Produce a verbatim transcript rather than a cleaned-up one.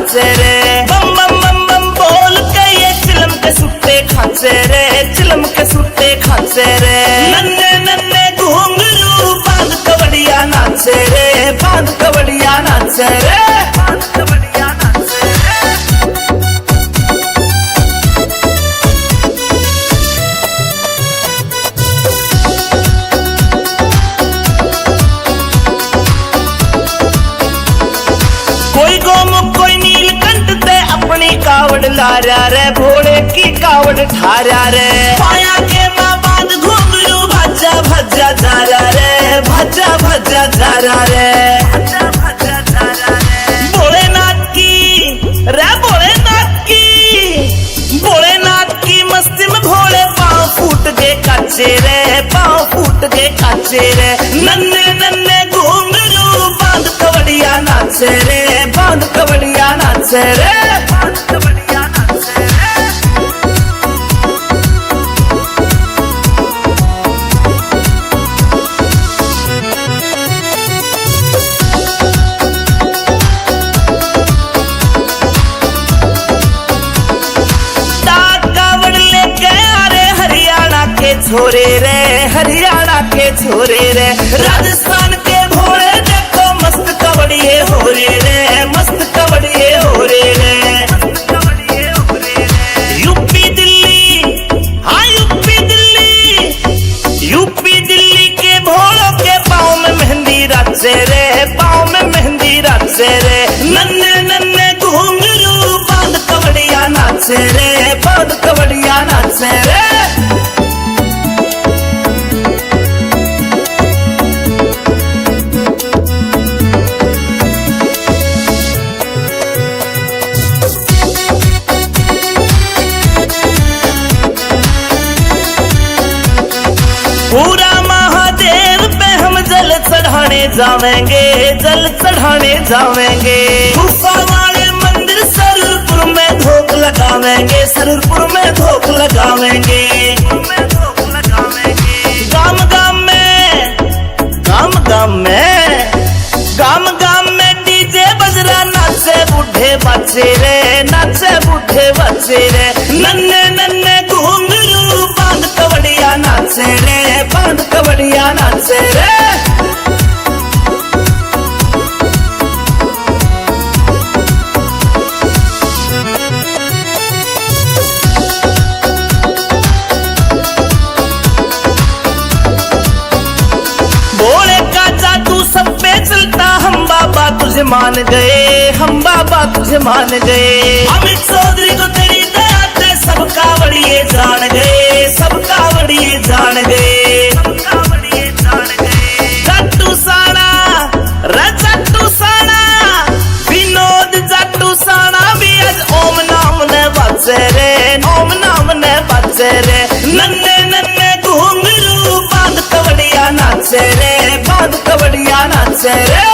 नाचे रे। बम बम बम बम बोल के ये चिलम के सुट्टे खाचे रे, चिलम के सुट्टे खाचे रे। नन्ने नन्ने घुंघरू बांध कवड़िया नाचे रे, बांध कवड़िया नाचे रे, बांध कवड़िया नाचे रे। कोई गोमुख कोई नीलकंठ ते अपनी कावड़ लारा रे, भोले की कावड़ ठारा रे। पाया के माँ बांध घुंघरू भज्जा भज्जा जा रहा रे, भज्जा भज्जा जा रहा रे। भोलेनाथ की रे, भोलेनाथ की, भोलेनाथ की मस्ती में भोले पाँव फूट गए काचे रे, पाँव फूट गए काचे रे। नन्ने नन्ने घुंघरू बांध कवड़िया नाचे रे, बांध कवड़िया नाचे रे, बांध कवड़िया नाचे रे। डाक कावड़ लेके आ रे हरियाणा के छोरे रे, हरियाणा के छोरे रे। राजस्थान के भोले देखो मस्त कवड़िए हो रे रे, मस्त कवड़िए हो रे रे। यूपी दिल्ली, हाँ यूपी दिल्ली, यूपी दिल्ली के भोलों के पाँव में मेहंदी रचे रे, पाँव में मेहंदी रचे रे। नन्ने नन्ने घुंघरू बांध कवड़िया नाचे रे, बांध कवड़िया नाचे रे। पूरा महादेव पे हम जल चढ़ाने जावेंगे, जल चढ़ाने जावेंगे। गुफा वाले मंदिर सरूरपुर में धोक लगावेंगे, सरूरपुर में धोक लगावेंगे। गाम गाम में, गाम गाम में, गाम गाम में डीजे बज रहा, नाचे बूढ़े बच्चे रे, नाचे बूढ़े बच्चे रे। नन्ने नन्ने घुंघरू बांध कवड़िया नाचे रे, बांध कवड़िया नाचे रे। भोले का जादू सब पे चलता, हम बाबा तुझे मान गए, हम बाबा तुझे मान गए। अमित चौधरी को तेरी दया ते सब कावड़िए जान गए, सब कावड़िए जान गए। जाटू साणा, रे जाटू साणा, विनोद जाटू साणा भी आज ओम नाम ने बाचे रे, ओम नाम ने बाचे रे। नन्ने नन्ने घुंघरू बांध कवड़िया नाचे रे, बांध कवड़िया नाचे रे।